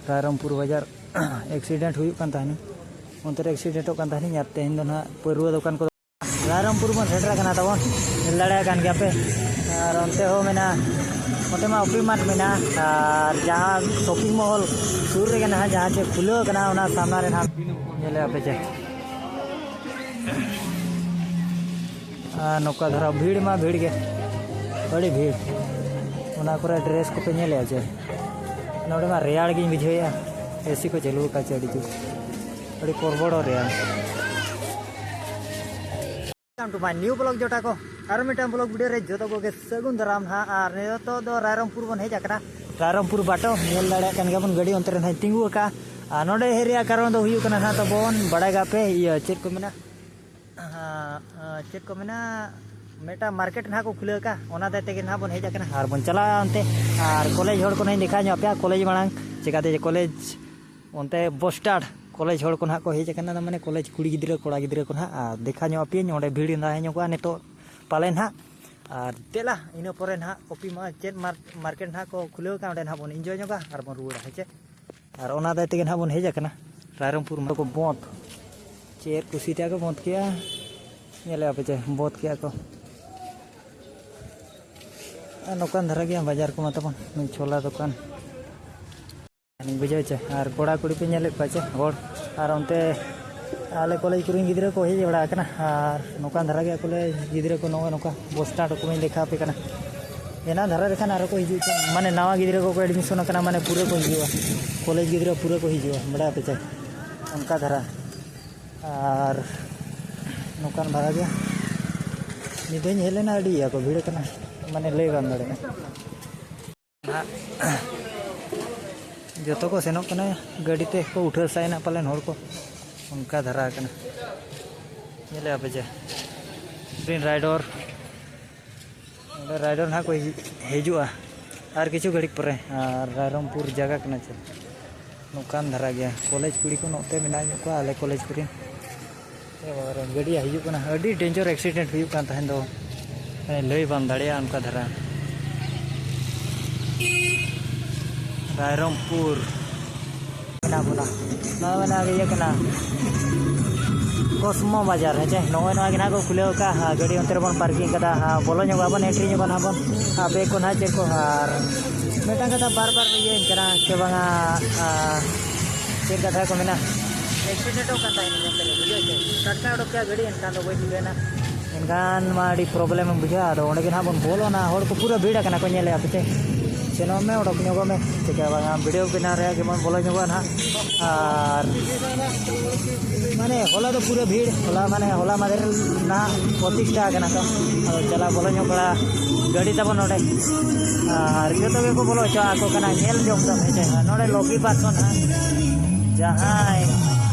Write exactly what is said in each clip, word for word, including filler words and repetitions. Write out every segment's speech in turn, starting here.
ᱨᱟᱭᱨᱚᱝᱯᱩᱨ ᱵᱟᱡᱟᱨ ᱮᱠᱥᱤᱰᱮᱱᱴ ᱦᱩᱭᱩᱜ ᱠᱟᱱ ᱛᱟᱦᱮᱱᱟ, ᱚᱱᱛᱮ ᱨᱮ ᱮᱠᱥᱤᱰᱮᱱᱴᱚᱜ ᱠᱟᱱ ᱛᱟᱦᱮᱱᱤᱧ᱾ ᱟᱨ ᱛᱮᱦᱮᱧ ᱫᱚ ᱱᱟᱦᱟᱜ ᱯᱟᱹᱨᱣᱟᱹ ᱫᱚᱠᱟᱱ ᱠᱚᱫᱚ ᱨᱟᱭᱨᱚᱝᱯᱩᱨ ᱵᱚᱱ ᱥᱮᱴᱮᱨ ᱟᱠᱟᱱᱟ ᱛᱟᱵᱚᱱ, ᱧᱮᱞ ᱫᱟᱲᱮᱭᱟᱜ ᱠᱟᱱ ᱜᱮᱭᱟ ᱯᱮ᱾ ᱟᱨ ᱚᱱᱛᱮ ᱦᱚᱸ ᱢᱮᱱᱟᱜᱼᱟ, ᱚᱱᱛᱮ ᱢᱟ ᱚᱯᱤ ᱢᱟᱨᱴ ᱢᱮᱱᱟᱜᱼᱟ᱾ ᱟᱨ ᱡᱟᱦᱟᱸ ᱥᱚᱯᱤᱝ ᱢᱚᱦᱚᱞ ᱥᱩᱨ ᱨᱮᱜᱮ ᱱᱟᱦᱟᱜ ᱡᱟᱦᱟᱸ ᱪᱮ ᱠᱷᱩᱞᱟᱹᱣ ᱠᱟᱱᱟ, ᱚᱱᱟ ᱥᱟᱢᱱᱟ ᱨᱮ ᱱᱟᱦᱟᱜ ᱧᱮᱞᱮᱫᱼᱟ ᱯᱮ ᱪᱮ᱾ ᱟᱨ ᱱᱚᱝᱠᱟ ᱫᱷᱟᱨᱟ ᱵᱷᱤᱲ ᱢᱟ ᱵᱷᱤᱲ ᱜᱮ, ᱟᱹᱰᱤ ᱵᱷᱤᱲ᱾ ᱚᱱᱟ ᱠᱚᱨᱮ ᱰᱨᱮᱥ ᱠᱚᱯᱮ ᱧᱮᱞᱮᱫᱼᱟ ᱪᱮ? ᱱᱚᱰᱮ ᱢᱟ ᱨᱮᱭᱟᱲ ᱜᱤᱧ ᱵᱩᱡᱷᱟᱹᱣᱮᱫᱼᱟ, ᱮᱥᱤ ᱠᱚ ᱪᱟᱹᱞᱩ ᱟᱠᱟᱫ ᱪᱮ ᱟᱹᱰᱤ ᱡᱳᱨ, ᱟᱹᱰᱤ ᱠᱚᱲᱵᱚᱲᱚ ᱨᱮᱭᱟᱲ᱾ Welcome to my new vlog ᱡᱚᱴᱟ ᱠᱚ, ᱟᱨ ᱢᱤᱫᱴᱟᱝ vlog video ᱨᱮ ᱡᱚᱛᱚ ᱠᱚᱜᱮ ᱥᱟᱹᱜᱩᱱ ᱫᱟᱨᱟᱢ ᱱᱟᱦᱟᱜ᱾ ᱟᱨ ᱱᱤᱛᱚᱜ ᱫᱚ ᱨᱟᱭᱨᱚᱝᱯᱩᱨ ᱵᱚᱱ ᱦᱮᱡ ᱟᱠᱟᱱᱟ, ᱨᱟᱭᱨᱚᱝᱯᱩᱨ ᱵᱟᱴᱚ ᱧᱮᱞ ᱫᱟᱲᱮᱭᱟᱜ ᱠᱟᱱ ᱜᱮᱭᱟ ᱵᱚᱱ, ᱜᱟᱹᱰᱤ ᱚᱱᱛᱮ ᱨᱮ ᱱᱟᱦᱟᱜ ᱛᱤᱸᱜᱩ ᱟᱠᱟᱫᱼᱟ᱾ ᱟᱨ ᱱᱚᱰᱮ ᱦᱮᱡ ᱨᱮᱭᱟᱜ ᱠᱟᱨᱚᱱ ᱫᱚ ᱦᱩᱭᱩᱜ ᱠᱟᱱᱟ ᱱᱟᱦᱟᱜ ᱛᱟᱵᱚᱱ, ᱵᱟᱲᱟᱭ ᱠᱟᱜ ᱯᱮ, ᱤᱭᱟᱹ ᱪᱮᱫ ᱠᱚ ᱢᱮᱱᱟ, ᱦᱮᱸ, ᱪᱮᱫ ᱠᱚ ᱢᱮᱱᱟ, ᱢᱤᱫᱴᱟᱝ ᱢᱟᱨᱠᱮᱴ ᱱᱟᱦᱟᱜ ᱠᱚ ᱠᱷᱩᱞᱟᱹᱣ ᱟᱠᱟᱫ, ᱚᱱᱟ ᱫᱟᱭ ᱛᱮᱜᱮ ᱱᱟᱦᱟᱜ ᱵᱚᱱ ᱦᱮᱡ ᱟᱠᱟᱱᱟ᱾ ᱟᱨ ᱵᱚᱱ ᱪᱟᱞᱟᱜᱼᱟ ᱚᱱᱛᱮ, ᱟᱨ ᱠᱚᱞᱮᱡᱽ ᱦᱚᱲ ᱠᱚ ᱱᱟᱦᱟᱜ ᱤᱧ ᱫᱮᱠᱷᱟᱣ ᱧᱚᱜ ᱟᱯᱮᱭᱟ ᱠᱚᱞᱮᱡᱽ ᱢᱟᱲᱟᱝ, ᱪᱮᱠᱟᱛᱮ ᱡᱮ ᱠᱚᱞᱮᱡᱽ ᱚᱱᱛᱮ ᱵᱚᱥ ᱥᱴᱟᱸᱰ ᱠᱚᱞᱮᱡᱽ ᱦᱚᱲ ᱠᱚ ᱱᱟᱦᱟᱜ ᱠᱚ ᱦᱮᱡ ᱟᱠᱟᱱᱟ, ᱢᱟᱱᱮ ᱠᱚᱞᱮᱡᱽ ᱠᱩᱲᱤ ᱜᱤᱫᱽᱨᱟᱹ ᱠᱚᱲᱟ ᱜᱤᱫᱽᱨᱟᱹ ᱠᱚ ᱱᱟᱦᱟᱜ᱾ ᱟᱨ ᱫᱮᱠᱷᱟᱣ ᱧᱚᱜ ᱟᱯᱮᱭᱟᱹᱧ ᱚᱸᱰᱮ ᱵᱷᱤᱲ ᱛᱟᱦᱮᱸ ᱧᱚᱜᱚᱜᱼᱟ ᱱᱤᱛᱚᱜ ᱯᱟᱞᱮ ᱱᱟᱦᱟᱜ᱾ ᱟᱨ ᱫᱮᱞᱟ ᱤᱱᱟᱹ ᱯᱚᱨᱮ ᱱᱟᱦᱟᱜ ᱚᱯᱤ ᱢᱟ ᱪᱮᱫ ᱢᱟᱨ-, ᱢᱟᱨᱠᱮᱴ ᱱᱟᱦᱟᱜ ᱠᱚ ᱠᱷᱩᱞᱟᱹᱣ ᱟᱠᱟᱫ, ᱚᱸᱰᱮ ᱱᱟᱦᱟᱜ ᱵᱚᱱ ᱤᱱᱡᱚᱭ ᱧᱚᱜᱟ ᱟᱨ ᱵᱚᱱ ᱨᱩᱣᱟᱹᱲᱟ, ᱦᱮᱸ ᱪᱮ? ᱟᱨ ᱚᱱᱟ ᱫᱟᱭ ᱛᱮᱜᱮ ᱱᱟᱦᱟᱜ ᱵᱚᱱ ᱦᱮᱡ ᱟᱠᱟᱱᱟ ᱨᱟᱭᱨᱚᱝᱯᱩᱨ ᱢᱟ᱾ ᱠᱚ ᱵᱚᱸᱫᱽ, ᱪᱮᱫ ᱠᱩᱥᱤ ᱛᱮ ᱠᱚ ᱵᱚᱸᱫᱽ ᱠᱮᱜᱼᱟ, ᱧᱮᱞᱮᱜᱼᱟ ᱯᱮ ᱪᱮ, ᱵᱚᱸᱫᱽ ᱠᱮᱜᱼᱟ ᱠᱚ᱾ ᱟᱨ ᱱᱚᱝᱠᱟᱱ ᱫᱷᱟᱨᱟ ᱜᱮᱭᱟ ᱵᱟᱡᱟᱨ ᱠᱚᱢᱟ ᱛᱟᱵᱚᱱ, ᱱᱩᱭ ᱪᱷᱳᱞᱟ ᱫᱚᱠᱟᱱ᱾ ᱵᱩᱡᱷᱟᱹᱣ ᱪᱮ? ᱟᱨ ᱠᱚᱲᱟ ᱠᱩᱲᱤ ᱯᱮ ᱧᱮᱞᱮᱫ ᱠᱚᱣᱟ ᱪᱮ ᱦᱚᱲ? ᱟᱨ ᱚᱱᱛᱮ ᱟᱞᱮ ᱠᱚᱞᱮᱡᱽ ᱠᱚᱨᱮᱱ ᱜᱤᱫᱽᱨᱟᱹ ᱠᱚ ᱦᱮᱡ ᱵᱟᱲᱟ ᱟᱠᱟᱱᱟ᱾ ᱟᱨ ᱱᱚᱝᱠᱟᱱ ᱫᱷᱟᱨᱟ ᱜᱮ ᱠᱚᱞᱮᱡᱽ ᱜᱤᱫᱽᱨᱟᱹ ᱠᱚ ᱱᱚᱜᱼᱚᱭ ᱱᱚᱝᱠᱟ ᱵᱚᱥ ᱥᱴᱟᱸᱰ ᱠᱚ ᱵᱟᱹᱧ ᱫᱮᱠᱷᱟᱣ ᱟᱯᱮ ᱠᱟᱱᱟ᱾ ᱮᱱᱟᱱ ᱫᱷᱟᱨᱟ ᱞᱮᱠᱷᱟᱱ ᱟᱨᱚ ᱠᱚ ᱦᱤᱡᱩᱜ ᱠᱟᱱᱟ, ᱢᱟᱱᱮ ᱱᱟᱣᱟ ᱜᱤᱫᱽᱨᱟᱹ ᱠᱚᱠᱚ ᱮᱰᱢᱤᱥᱚᱱ ᱟᱠᱟᱱᱟ, ᱢᱟᱱᱮ ᱯᱩᱨᱟᱹ ᱠᱚ ᱦᱤᱡᱩᱜᱼᱟ, ᱠᱚᱞᱮᱡᱽ ᱜᱤᱫᱽᱨᱟᱹ ᱯᱩᱨᱟᱹ ᱠᱚ ᱦᱤᱡᱩᱜᱼᱟ, ᱵᱟᱲᱟᱭ ᱟᱯᱮ ᱪᱮ? ᱚᱱᱠᱟ ᱫᱷᱟᱨᱟ᱾ ᱟᱨ ᱱᱚᱝᱠᱟᱱ ᱫᱷᱟᱨᱟ ᱜᱮ ᱢᱤᱫ ᱫᱷᱟᱣ ᱤᱧ ᱦᱮᱡ ᱞᱮᱱᱟ, ᱟᱹᱰᱤ ᱤᱭᱟᱹ ᱠᱚ ᱵᱷᱤᱲ ᱠᱟᱱᱟ, ᱢᱟᱱᱮ ᱞᱟᱹᱭ ᱵᱟᱝ ᱫᱟᱲᱮᱭᱟᱜᱼᱟ᱾ ᱱᱟᱦᱟᱜ ᱡᱚᱛᱚ ᱠᱚ ᱥᱮᱱᱚᱜ ᱠᱟᱱᱟ, ᱜᱟᱹᱰᱤ ᱛᱮ ᱠᱚ ᱩᱴᱷᱟᱹᱣ ᱥᱟᱭᱮᱱᱟ ᱯᱟᱞᱮᱱ ᱦᱚᱲ ᱠᱚ, ᱚᱱᱠᱟ ᱫᱷᱟᱨᱟ ᱟᱠᱟᱱᱟ᱾ ᱧᱮᱞᱮᱜᱼᱟ ᱯᱮ ᱪᱮ, ᱨᱤᱱ ᱨᱟᱭᱰᱚᱨ, ᱱᱚᱰᱮ ᱨᱟᱭᱰᱚᱨ ᱱᱟᱦᱟᱜ ᱠᱚ ᱦᱤᱡᱩᱜ-, ᱦᱤᱡᱩᱜᱼᱟ ᱟᱨ ᱠᱤᱪᱷᱩ ᱜᱷᱟᱹᱲᱤᱡ ᱯᱚᱨᱮ᱾ ᱟᱨ ᱨᱟᱭᱨᱚᱝᱯᱩᱨ ᱡᱟᱭᱜᱟ ᱠᱟᱱᱟ ᱪᱮ, ᱱᱚᱝᱠᱟᱱ ᱫᱷᱟᱨᱟ ᱜᱮᱭᱟ᱾ ᱠᱚᱞᱮᱡᱽ ᱠᱩᱲᱤ ᱠᱚ ᱱᱚᱛᱮ ᱢᱮᱱᱟᱜ ᱧᱚᱜ ᱠᱚᱣᱟ, ᱟᱞᱮ ᱠᱚᱞᱮᱡᱽ ᱠᱚᱨᱮᱱ᱾ ᱮ ᱵᱟᱵᱟ ᱨᱮ, ᱜᱟᱹᱰᱤ ᱦᱤᱡᱩᱜ ᱠᱟᱱᱟ, ᱟᱹᱰᱤ ᱰᱮᱧᱡᱟᱨ ᱮᱠᱥᱤᱰᱮᱱᱴ ᱦᱩᱭᱩᱜ ᱠᱟᱱ ᱛᱟᱦᱮᱸᱫ ᱫᱚ, ᱢᱟᱱᱮ ᱞᱟᱹᱭ ᱵᱟᱢ ᱫᱟᱲᱮᱭᱟᱜᱼᱟ ᱚᱱᱠᱟ ᱫᱷᱟᱨᱟ᱾ ᱨᱟᱭᱨᱚᱝᱯᱩᱨ ᱢᱮᱱᱟᱜ ᱵᱚᱱᱟ᱾ ᱱᱚᱣᱟ ᱢᱮᱱᱟᱜ ᱤᱭᱟᱹ ᱠᱟᱱᱟ, ᱠᱚᱥᱢᱚ ᱵᱟᱡᱟᱨ, ᱦᱮᱸ ᱪᱮ? ᱱᱚᱜᱼᱚᱭ ᱱᱚᱣᱟ ᱜᱮ ᱱᱟᱦᱟᱜ ᱠᱚ ᱠᱷᱩᱞᱟᱹᱣ ᱟᱠᱟᱫᱼᱟ᱾ ᱦᱮᱸ, ᱜᱟᱹᱰᱤ ᱚᱱᱛᱮ ᱨᱮᱵᱚᱱ ᱯᱟᱨᱠᱤᱝ ᱠᱟᱫᱟ᱾ ᱦᱮᱸ, ᱵᱚᱞᱚ ᱧᱚᱜᱚᱜ ᱟᱵᱚᱱ, ᱮᱱᱴᱨᱤ ᱧᱚᱜᱚᱜ ᱱᱟᱦᱟᱜ ᱵᱚᱱ᱾ ᱦᱮᱸ, ᱵᱮᱜᱽ ᱠᱚ ᱱᱟᱦᱟᱜ ᱪᱮᱫ ᱠᱚ, ᱟᱨ ᱢᱤᱫᱴᱟᱝ ᱠᱟᱛᱷᱟ ᱵᱟᱨ ᱵᱟᱨ ᱤᱭᱟᱹᱧ ᱠᱟᱱᱟ ᱥᱮ ᱵᱟᱝᱟ? ᱟᱨ ᱪᱮᱫ ᱠᱟᱛᱷᱟ ᱠᱚ ᱢᱮᱱᱟ, ᱮᱠᱥᱤᱰᱮᱱᱴᱚᱜ ᱠᱟᱱ ᱛᱟᱦᱮᱸᱫ ᱢᱮᱱᱛᱮ, ᱵᱩᱡᱷᱟᱹᱣ ᱪᱮ? ᱴᱟᱴᱠᱟ ᱚᱰᱚᱠ ᱠᱮᱜᱼᱟ ᱜᱟᱹᱰᱤ, ᱮᱱᱠᱷᱟᱱ ᱫᱚ ᱵᱟᱹᱧ ᱴᱷᱤᱠᱟᱹᱭᱮᱱᱟ᱾ ᱮᱱᱠᱷᱟᱱ ᱢᱟ ᱟᱹᱰᱤ ᱯᱨᱚᱵᱞᱮᱢ ᱮᱢ ᱵᱩᱡᱷᱟᱹᱣᱟ᱾ ᱟᱫᱚ ᱚᱸᱰᱮ ᱜᱮ ᱱᱟᱦᱟᱜ ᱵᱚᱱ ᱵᱚᱞᱚᱱᱟ, ᱦᱚᱲ ᱠᱚ ᱯᱩᱨᱟᱹ ᱵᱷᱤᱲ ᱟᱠᱟᱱᱟ ᱠᱚ, ᱧᱮᱞᱮᱫᱼᱟ ᱯᱮ ᱪᱮ? ᱥᱮᱱᱚᱜ ᱢᱮ, ᱚᱰᱚᱠ ᱧᱚᱜᱚᱜ ᱢᱮ, ᱪᱤᱠᱟᱹ ᱵᱟᱝᱟ, ᱵᱷᱤᱰᱤᱭᱳ ᱵᱮᱱᱟᱣ ᱨᱮᱭᱟᱜ ᱜᱮᱵᱚᱱ ᱵᱚᱞᱚ ᱧᱚᱜᱚᱜᱼᱟ ᱱᱟᱦᱟᱜ᱾ ᱟᱨ ᱢᱟᱱᱮ ᱦᱚᱞᱟ ᱫᱚ ᱯᱩᱨᱟᱹ ᱵᱷᱤᱲ, ᱦᱚᱞᱟ ᱢᱟᱱᱮ ᱦᱚᱞᱟ ᱢᱟᱫᱷᱮᱨ ᱱᱟᱦᱟᱜ ᱯᱨᱚᱛᱤᱥᱴᱷᱟ ᱟᱠᱟᱱᱟ ᱠᱚ᱾ ᱟᱫᱚ ᱪᱟᱞᱟᱣ ᱵᱚᱞᱚ ᱧᱚᱜ ᱵᱟᱲᱟ ᱜᱟᱹᱰᱤ ᱛᱟᱵᱚᱱ ᱱᱚᱰᱮ, ᱟᱨ ᱡᱚᱛᱚ ᱜᱮᱠᱚ ᱵᱚᱞᱚ ᱦᱚᱪᱚ ᱟᱠᱚ ᱠᱟᱱᱟ᱾ ᱧᱮᱞ ᱡᱚᱝ ᱫᱚ ᱦᱮᱸ ᱪᱮ, ᱱᱚᱰᱮ ᱞᱚᱠᱤ ᱯᱟᱨᱥᱚᱱ ᱦᱟᱸᱜ ᱡᱟᱦᱟᱸᱭ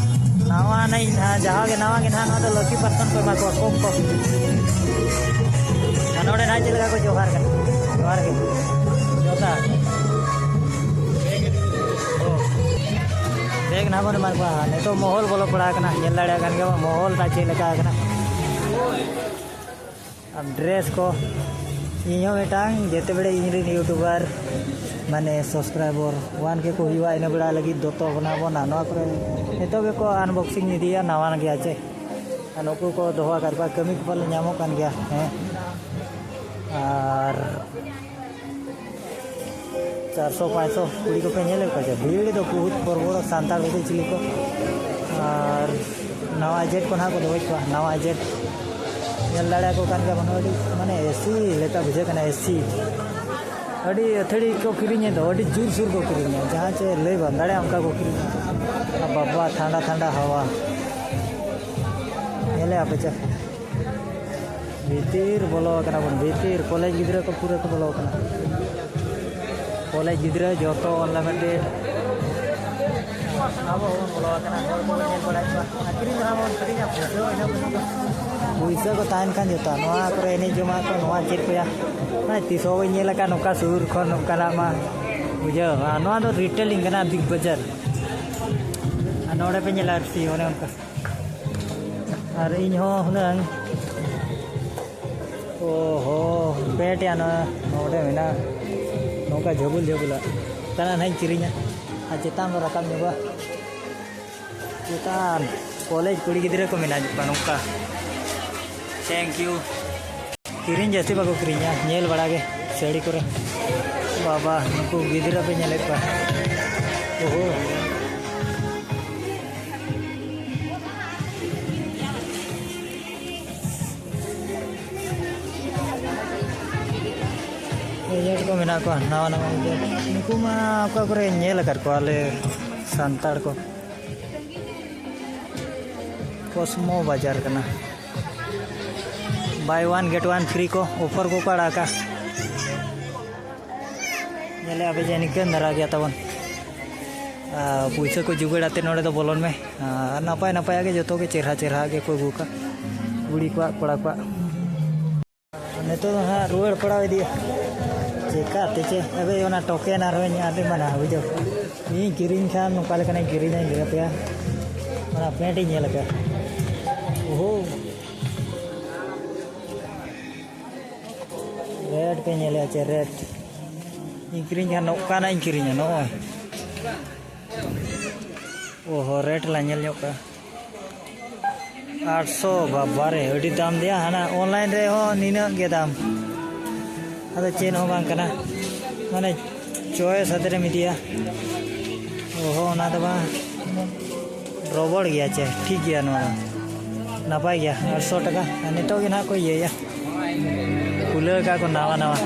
ᱱᱟᱣᱟ ᱱᱟᱹᱭ ᱱᱟᱦᱟᱜ, ᱡᱟᱦᱟᱸ ᱜᱮ ᱱᱟᱣᱟ ᱜᱮ ᱱᱟᱦᱟᱜ, ᱱᱚᱣᱟ ᱫᱚ ᱞᱟᱹᱠᱤ ᱯᱟᱨᱥᱚᱱ ᱠᱚ ᱮᱢᱟ ᱠᱚᱣᱟ, ᱠᱚᱢ ᱠᱚᱢ᱾ ᱟᱨ ᱱᱚᱰᱮ ᱱᱟᱦᱟᱜ ᱪᱮᱫ ᱞᱮᱠᱟ ᱠᱚ ᱡᱚᱦᱟᱨ ᱠᱟᱱᱟ, ᱡᱚᱦᱟᱨ ᱜᱮ, ᱡᱚᱦᱟᱨ᱾ ᱵᱮᱜᱽ ᱱᱟᱦᱟᱜ ᱵᱚᱱ ᱮᱢᱟ ᱠᱚᱣᱟ᱾ ᱱᱤᱛᱚᱜ ᱢᱚᱦᱚᱞ ᱵᱚᱞᱚ ᱯᱟᱲᱟ ᱟᱠᱟᱱᱟ, ᱧᱮᱞ ᱫᱟᱲᱮᱭᱟᱜ ᱠᱟᱱ ᱜᱮᱭᱟ ᱵᱚᱱ, ᱢᱚᱦᱚᱞ ᱛᱟ ᱪᱮᱫ ᱞᱮᱠᱟ ᱟᱠᱟᱱᱟ᱾ ᱟᱨ ᱰᱨᱮᱥ ᱠᱚ, ᱤᱧ ᱦᱚᱸ ᱢᱤᱫᱴᱟᱝ ᱡᱮᱛᱮ ᱵᱮᱲᱮ ᱤᱧ ᱨᱮᱱ ᱭᱩᱴᱩᱵᱟᱨ ᱢᱟᱱᱮ ᱥᱟᱵᱥᱠᱨᱟᱭᱵᱟᱨ ᱚᱣᱟᱱ ᱠᱮ ᱠᱚ ᱦᱩᱭᱩᱜᱼᱟ, ᱤᱱᱟᱹ ᱵᱮᱲᱟ ᱞᱟᱹᱜᱤᱫ ᱫᱚᱛᱚ ᱵᱮᱱᱟᱣ ᱵᱚᱱᱟ᱾ ᱱᱚᱣᱟ ᱠᱚᱨᱮ ᱱᱤᱛᱚᱜ ᱜᱮᱠᱚ ᱟᱱᱵᱚᱠᱥᱤᱝ ᱤᱫᱤᱭᱟ, ᱱᱟᱣᱟ ᱜᱮᱭᱟ ᱪᱮ? ᱟᱨ ᱱᱩᱠᱩ ᱠᱚ ᱫᱚᱦᱚ ᱟᱠᱟᱫ ᱠᱚᱣᱟ, ᱠᱟᱹᱢᱤ ᱠᱚ ᱯᱟᱞᱮ ᱧᱟᱢᱚᱜ ᱠᱟᱱ ᱜᱮᱭᱟ᱾ ᱦᱮᱸ, ᱟᱨ ᱪᱟᱨᱥᱚ ᱯᱟᱸᱪᱥᱚ ᱠᱩᱲᱤ ᱠᱚᱯᱮ ᱧᱮᱞᱮᱫ ᱠᱚᱣᱟ ᱪᱮ? ᱵᱷᱤᱲ ᱫᱚ ᱵᱚᱦᱩᱛ ᱵᱚᱲᱚ ᱵᱚᱲᱚ ᱥᱟᱱᱛᱟᱲ ᱠᱚᱫᱚ ᱪᱤᱞᱤ ᱠᱚ᱾ ᱟᱨ ᱱᱟᱣᱟ ᱡᱮᱴ ᱠᱚ ᱱᱟᱦᱟᱜ ᱠᱚ ᱫᱚᱦᱚᱭᱮᱫ ᱠᱚᱣᱟ, ᱱᱟᱣᱟ ᱡᱮᱴ ᱧᱮᱞ ᱫᱟᱲᱮᱭᱟᱠᱚ ᱠᱟᱱ ᱜᱮᱭᱟ ᱵᱚᱱ᱾ ᱟᱹᱰᱤ ᱢᱟᱱᱮ ᱮᱥᱤ ᱞᱮᱠᱟ ᱵᱩᱡᱷᱟᱹᱜ ᱠᱟᱱᱟ, ᱮᱥᱤ᱾ ᱟᱹᱰᱤ ᱟᱹᱛᱷᱟᱹᱲᱤ ᱠᱚ ᱠᱤᱨᱤᱧᱮᱫ ᱫᱚ, ᱟᱹᱰᱤ ᱡᱳᱨᱥᱳᱨ ᱠᱚ ᱠᱤᱨᱤᱧᱟ, ᱡᱟᱦᱟᱸ ᱪᱮ ᱞᱟᱹᱭ ᱵᱟᱝ ᱫᱟᱲᱮᱭᱟᱜᱼᱟ, ᱚᱱᱠᱟ ᱠᱚ ᱠᱤᱨᱤᱧᱟ᱾ ᱟᱨ ᱵᱟᱵᱟ, ᱴᱷᱟᱱᱰᱟ ᱴᱷᱟᱱᱰᱟ ᱦᱟᱣᱟ ᱧᱮᱞᱮᱫᱼᱟ ᱯᱮ ᱪᱮ? ᱵᱷᱤᱛᱤᱨ ᱵᱚᱞᱚ ᱟᱠᱟᱱᱟ ᱵᱚᱱ, ᱵᱷᱤᱛᱤᱨ᱾ ᱠᱚᱞᱮᱡᱽ ᱜᱤᱫᱽᱨᱟᱹ ᱠᱚ ᱯᱩᱨᱟᱹ ᱠᱚ ᱵᱚᱞᱚ ᱟᱠᱟᱱᱟ᱾ ᱠᱚᱞᱮᱡᱽ ᱜᱤᱫᱽᱨᱟᱹ ᱡᱚᱛᱚ ᱚᱱᱞᱟᱭᱤᱱ ᱛᱮ ᱟᱵᱚ ᱦᱚᱸᱵᱚᱱ ᱵᱚᱞᱚ ᱟᱠᱟᱱᱟ᱾ ᱦᱚᱲ ᱠᱚᱵᱚᱱ ᱧᱮᱞ ᱵᱟᱲᱟᱭᱮᱫ ᱠᱚᱣᱟ᱾ ᱟᱹᱠᱷᱨᱤᱧ ᱫᱚ ᱱᱟᱦᱟᱜ ᱵᱚᱱ ᱟᱹᱠᱷᱨᱤᱧᱟ, ᱯᱩᱭᱥᱟᱹ ᱦᱚᱸ ᱤᱱᱟᱹ ᱯᱚᱨᱡᱚᱱᱛᱚ᱾ ᱯᱩᱭᱥᱟᱹ ᱠᱚ ᱛᱟᱦᱮᱱ ᱠᱷᱟᱱ ᱡᱚᱛᱚ ᱱᱚᱣᱟ ᱠᱚᱨᱮ ᱮᱱᱮᱡ ᱡᱚᱢᱟᱜ ᱠᱚ, ᱱᱚᱣᱟ ᱪᱮᱫ ᱠᱚᱭᱟ, ᱢᱟᱱᱮ ᱛᱤᱥ ᱦᱚᱸ ᱵᱟᱹᱧ ᱧᱮᱞ ᱟᱠᱟᱫ ᱱᱚᱝᱠᱟ ᱥᱩᱨ ᱠᱷᱚᱱ ᱱᱚᱝᱠᱟᱱᱟᱜ ᱢᱟ, ᱵᱩᱡᱷᱟᱹᱣ᱾ ᱟᱨ ᱱᱚᱣᱟ ᱫᱚ ᱨᱤᱴᱮᱞᱤᱝ ᱠᱟᱱᱟ, ᱵᱤᱜᱽ ᱵᱟᱡᱟᱨ᱾ ᱟᱨ ᱱᱚᱰᱮ ᱯᱮ ᱧᱮᱞᱟ ᱟᱨᱥᱤ, ᱚᱱᱮ ᱚᱱᱠᱟ᱾ ᱟᱨ ᱤᱧ ᱦᱚᱸ ᱦᱩᱱᱟᱹᱝ, ᱚ ᱦᱚ, ᱯᱮ ᱴᱤ ᱟᱱᱟ ᱱᱚᱰᱮ ᱢᱮᱱᱟᱜᱼᱟ, ᱱᱚᱝᱠᱟ ᱡᱷᱟᱹᱵᱩᱞ ᱡᱷᱟᱹᱵᱩᱞᱟᱜ᱾ ᱠᱟᱱᱟ ᱱᱟᱦᱟᱜ ᱤᱧ ᱠᱤᱨᱤᱧᱟ᱾ ᱟᱨ ᱪᱮᱛᱟᱱ ᱵᱚᱱ ᱨᱟᱠᱟᱵ ᱧᱚᱜᱚᱜᱼᱟ᱾ ᱪᱮᱛᱟᱱ ᱠᱚᱞᱮᱡᱽ ᱠᱩᱲᱤ ᱜᱤᱫᱽᱨᱟᱹ ᱠᱚ ᱢᱮᱱᱟᱜ ᱠᱚᱣᱟ ᱱᱚᱝᱠᱟ᱾ Thank you᱾ ᱠᱤᱨᱤᱧ ᱡᱟᱹᱥᱛᱤ ᱵᱟᱠᱚ ᱠᱤᱨᱤᱧᱟ, ᱧᱮᱞ ᱵᱟᱲᱟ ᱜᱮ ᱥᱟᱹᱲᱤ ᱠᱚᱨᱮ᱾ ᱵᱟᱵᱟ, ᱱᱩᱠᱩ ᱜᱤᱫᱽᱨᱟᱹ ᱯᱮ ᱧᱮᱞᱮᱫ ᱠᱚᱣᱟ᱾ ᱳᱦᱳ᱾ Agent ᱠᱚ ᱢᱮᱱᱟᱜ ᱠᱚᱣᱟ, ᱱᱟᱣᱟ ᱱᱟᱣᱟ agent᱾ ᱱᱩᱠᱩ ᱢᱟ ᱚᱠᱟ ᱠᱚᱨᱮ ᱧᱮᱞ ᱟᱠᱟᱫ ᱠᱚᱣᱟ ᱞᱮ ᱥᱟᱱᱛᱟᱲ ᱠᱚ᱾ Cosmo ᱵᱟᱡᱟᱨ ᱠᱟᱱᱟ᱾ Buy one get one free ᱠᱚ offer ᱠᱚᱠᱚ ᱟᱲᱟᱜᱟ᱾ ᱧᱮᱞᱮᱜᱼᱟ ᱯᱮ ᱡᱮ ᱱᱤᱝᱠᱟᱹᱱ ᱫᱷᱟᱨᱟ ᱜᱮᱭᱟ ᱛᱟᱵᱚᱱ᱾ ᱟᱨ ᱯᱩᱭᱥᱟᱹ ᱠᱚ ᱡᱩᱜᱟᱹᱲ ᱟᱛᱮ ᱱᱚᱰᱮ ᱫᱚ ᱵᱚᱞᱚᱱ ᱢᱮ᱾ ᱟᱨ ᱱᱟᱯᱟᱭ ᱱᱟᱯᱟᱭᱟᱜ ᱜᱮ, ᱡᱚᱛᱚ ᱜᱮ ᱪᱮᱦᱨᱟ ᱪᱮᱦᱨᱟ ᱜᱮᱠᱚ ᱟᱹᱜᱩ ᱠᱟᱜ, ᱠᱩᱲᱤ ᱠᱚᱣᱟᱜ, ᱠᱚᱲᱟ ᱠᱚᱣᱟᱜ᱾ ᱱᱤᱛᱚᱜ ᱫᱚ ᱦᱟᱸᱜ ᱨᱩᱣᱟᱹᱲ ᱯᱟᱲᱟᱣ ᱤᱫᱤᱜᱼᱟ᱾ ᱪᱮᱠᱟᱛᱮ ᱪᱮ? ᱟᱵᱮ ᱚᱱᱟ token ᱟᱨᱦᱚᱸᱧ ᱟᱫᱮ ᱢᱟᱱᱟ, ᱵᱩᱡᱷᱟᱹᱣ᱾ ᱤᱧ ᱠᱤᱨᱤᱧ ᱠᱷᱟᱱ ᱱᱚᱝᱠᱟ ᱞᱮᱠᱟᱱᱟᱜ ᱤᱧ ᱠᱤᱨᱤᱧᱟ, ᱤᱧ ᱜᱟᱛᱮᱭᱟ᱾ ᱚᱱᱟ pant ᱤᱧ ᱧᱮᱞ ᱟᱠᱟᱫᱼᱟ᱾ ᱳᱦᱳ᱾ Red ᱯᱮ ᱧᱮᱞᱮᱜᱼᱟ ᱪᱮ? Red᱾ ᱤᱧ ᱠᱤᱨᱤᱧ ᱠᱷᱟᱱ ᱱᱚᱝᱠᱟᱱᱟᱜ ᱤᱧ ᱠᱤᱨᱤᱧᱟ, ᱱᱚᱜᱼᱚᱭ᱾ ᱳᱦᱳ, red ᱞᱟᱝ ᱧᱮᱞ ᱧᱚᱜ ᱠᱟᱜᱼᱟ᱾ ᱟᱴᱥᱚ, ᱵᱟᱵᱟ ᱨᱮ, ᱟᱹᱰᱤ ᱫᱟᱢ ᱫᱮᱭᱟ᱾ ᱦᱟᱱᱟ online ᱨᱮᱦᱚᱸ ᱱᱤᱱᱟᱹᱜ ᱜᱮ ᱫᱟᱢ᱾ ᱟᱫᱚ ᱪᱮᱫ ᱦᱚᱸ ᱵᱟᱝ ᱠᱟᱱᱟ, ᱢᱟᱱᱮ choice ᱟᱛᱮ ᱨᱮᱢ ᱤᱫᱤᱭᱟ᱾ ᱳᱦᱳ, ᱚᱱᱟ ᱫᱚ ᱵᱟᱝ, rubber ᱜᱮᱭᱟ ᱪᱮ? ᱴᱷᱤᱠ ᱜᱮᱭᱟ, ᱱᱚᱣᱟ ᱫᱚ ᱱᱟᱯᱟᱭ ᱜᱮᱭᱟ, ᱟᱴᱥᱚ ᱴᱟᱠᱟ᱾ ᱟᱨ ᱱᱤᱛᱚᱜ ᱜᱮ ᱱᱟᱦᱟᱜ ᱠᱚ ᱤᱭᱟᱹᱭᱟ, ᱠᱷᱩᱞᱟᱹᱣ ᱠᱟᱜ ᱠᱚ ᱱᱟᱣᱟ ᱱᱟᱣᱟ᱾